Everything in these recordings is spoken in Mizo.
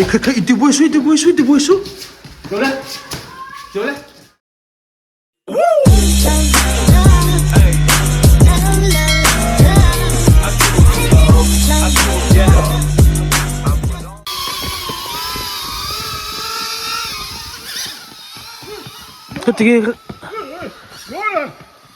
E kha kha inti buai su inti buai su inti buai su. Chole. Chole. Khati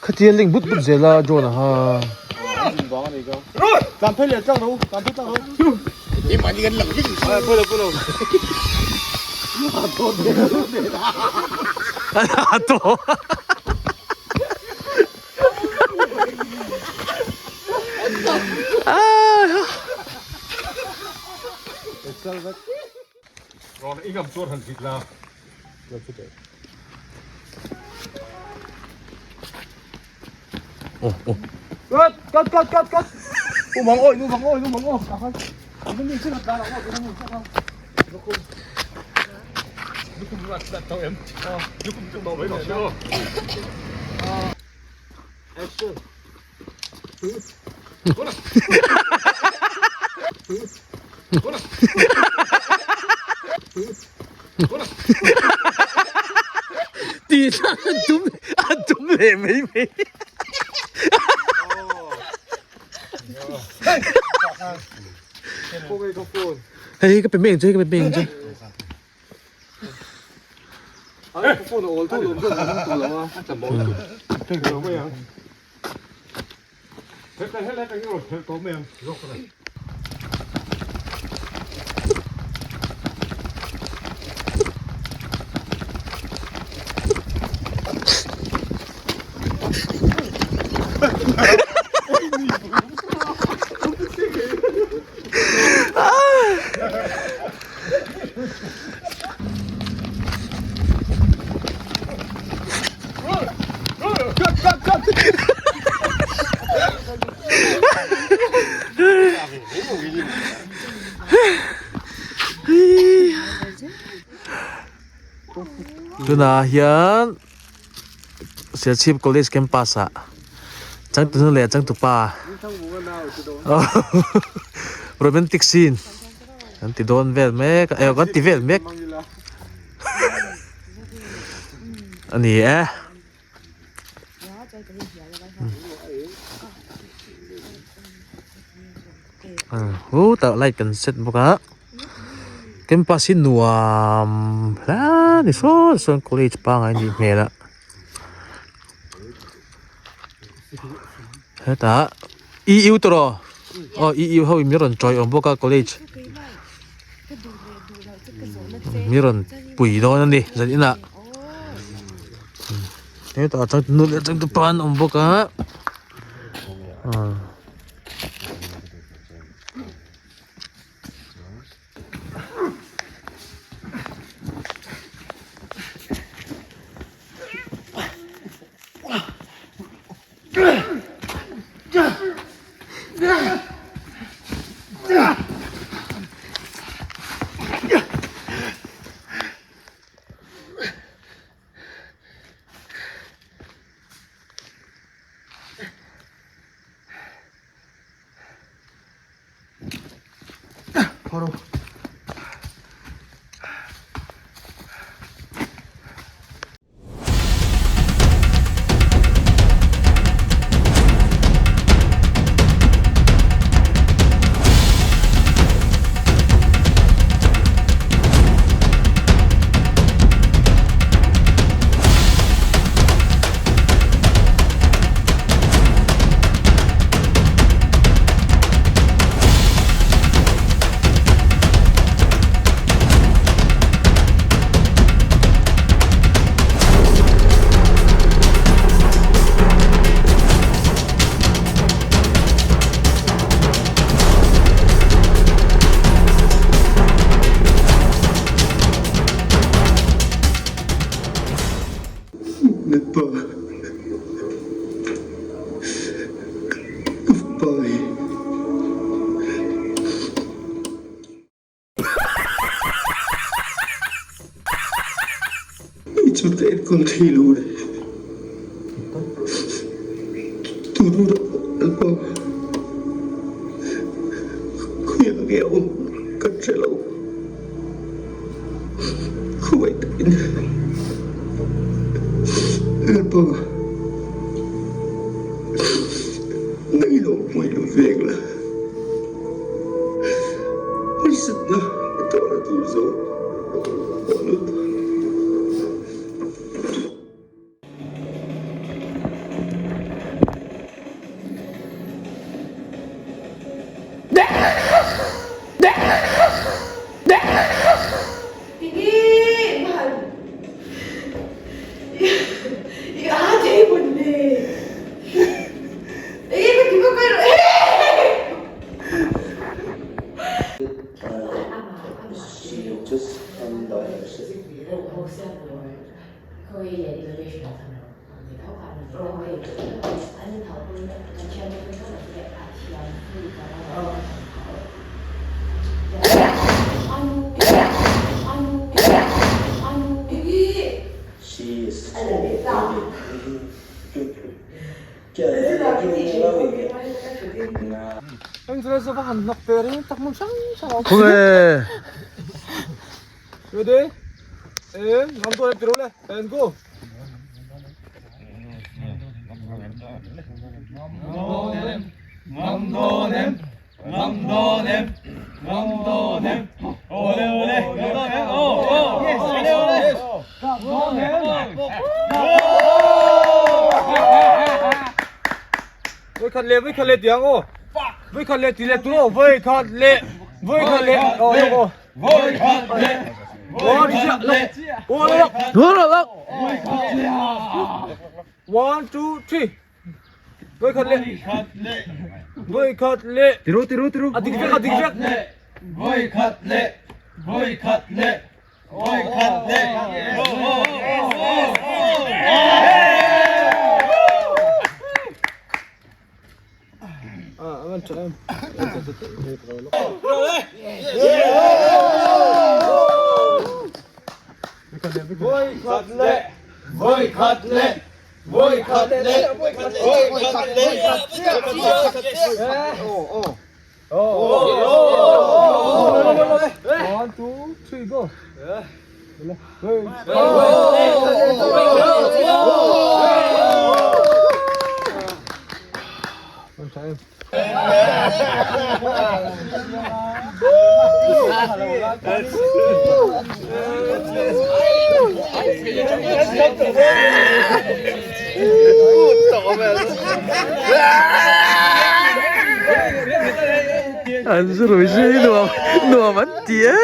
Khatia link but but zel a John a ha. Tih thlak an tum an tum leh mai mai. Hei hei ka pe mek ang che hei ka pe mek ang che. Tunah hian Serchhip College campus ah changtunu leh changtupa romantic scene Kan ti dawn vel mek a eh kan ti vel mek a ni e. Hu tah light kan set bawk a campus hi nuam hle a ni sawn sawn college pangai a nih hmel a hetah EU tawh aw EU ho in min rawn chawi awm bawk a college min rawn pui dawn a ni zan inah hetah chuan nu leh changtu pa an awm bawk a. bawk a. Nang i lo hmuh lo vek la. Harsatna ka tawhna tur zawk a awm lo ta. Khawnge? Ready? And and go. Voi khat le voi khat le tiang aw. Voi khat le ti le tu voi khat le voi khat le aw aw. Voi khat le voi khat le. One two three. Voi khat le voi khat le. Tiru tiru tiru. A dik vek a dik vek. Voi khat le voi khat le voi khat le. Voi khat le voi khat le voi khat le voi khat le voi khat le. One two three go. An zu rui zui nuam nuam an ti e.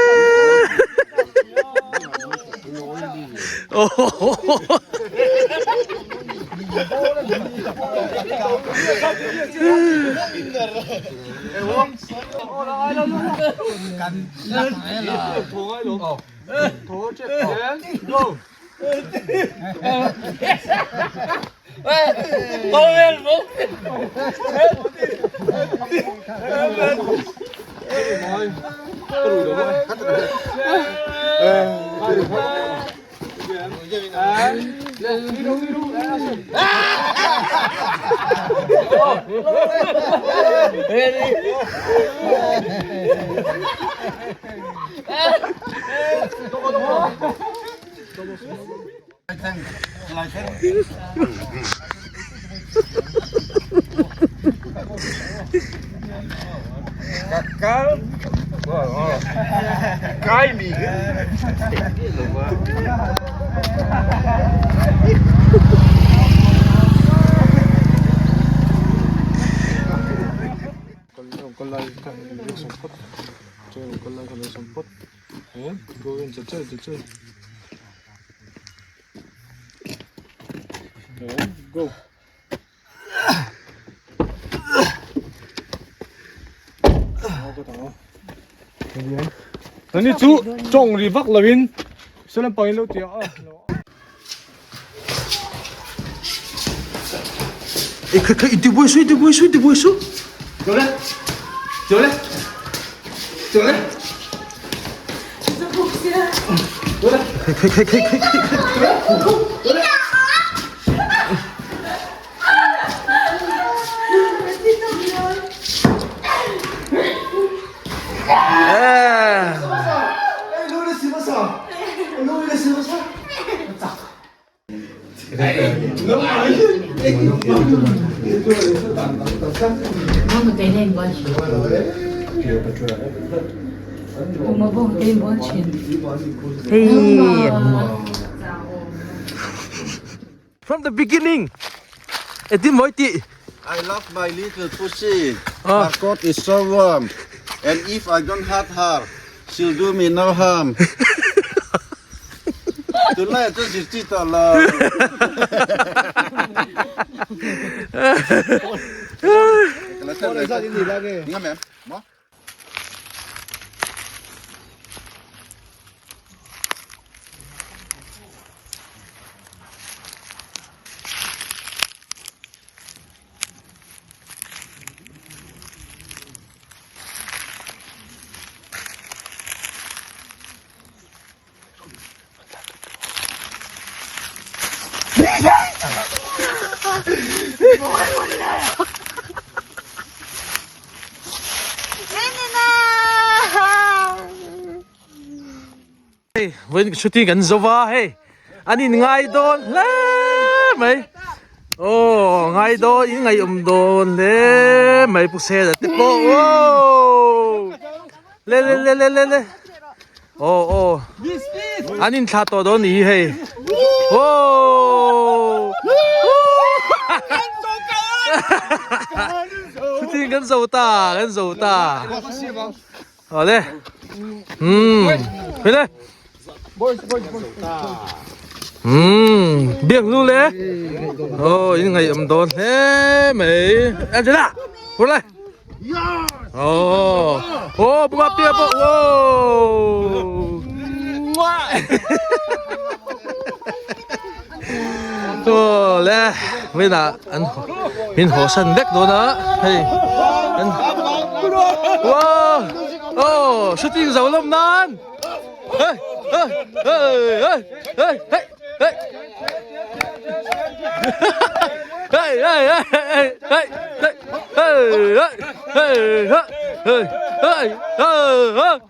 Nani chu tawng ri vak lovin saw lampang in lo ti a. Ê khai khai inti buai su inti buai su inti buai su. Khai khai khai khai khai khai. Hei From the beginning Engtin mawi tih I love my little pussy Her coat is so warm And if I don't hurt her She'll do me no harm Tunlaiah chuan zirtir tawh lo. Hei vawiin shooting kan zo va hei an in ngai dawn hle mai aw ngai dawn in ngaihawm dawn hle mai pu sela te pawh aw le le le le le le aw aw an in thlah tawh dawn ni hi hei aw shooting kan zo ta kan zo ta. Awle umm hmel e umm biak nu le aw in ngaih awm dawn hle mai Angela hur lai aw aw bunga pia pawh wow aw le vawiinah an min haw san vek dawn a hei an wow aw shooting zo lawm nan hei hei hei hei hei hei hei hei hei hei hei hei hei hei hei hei hei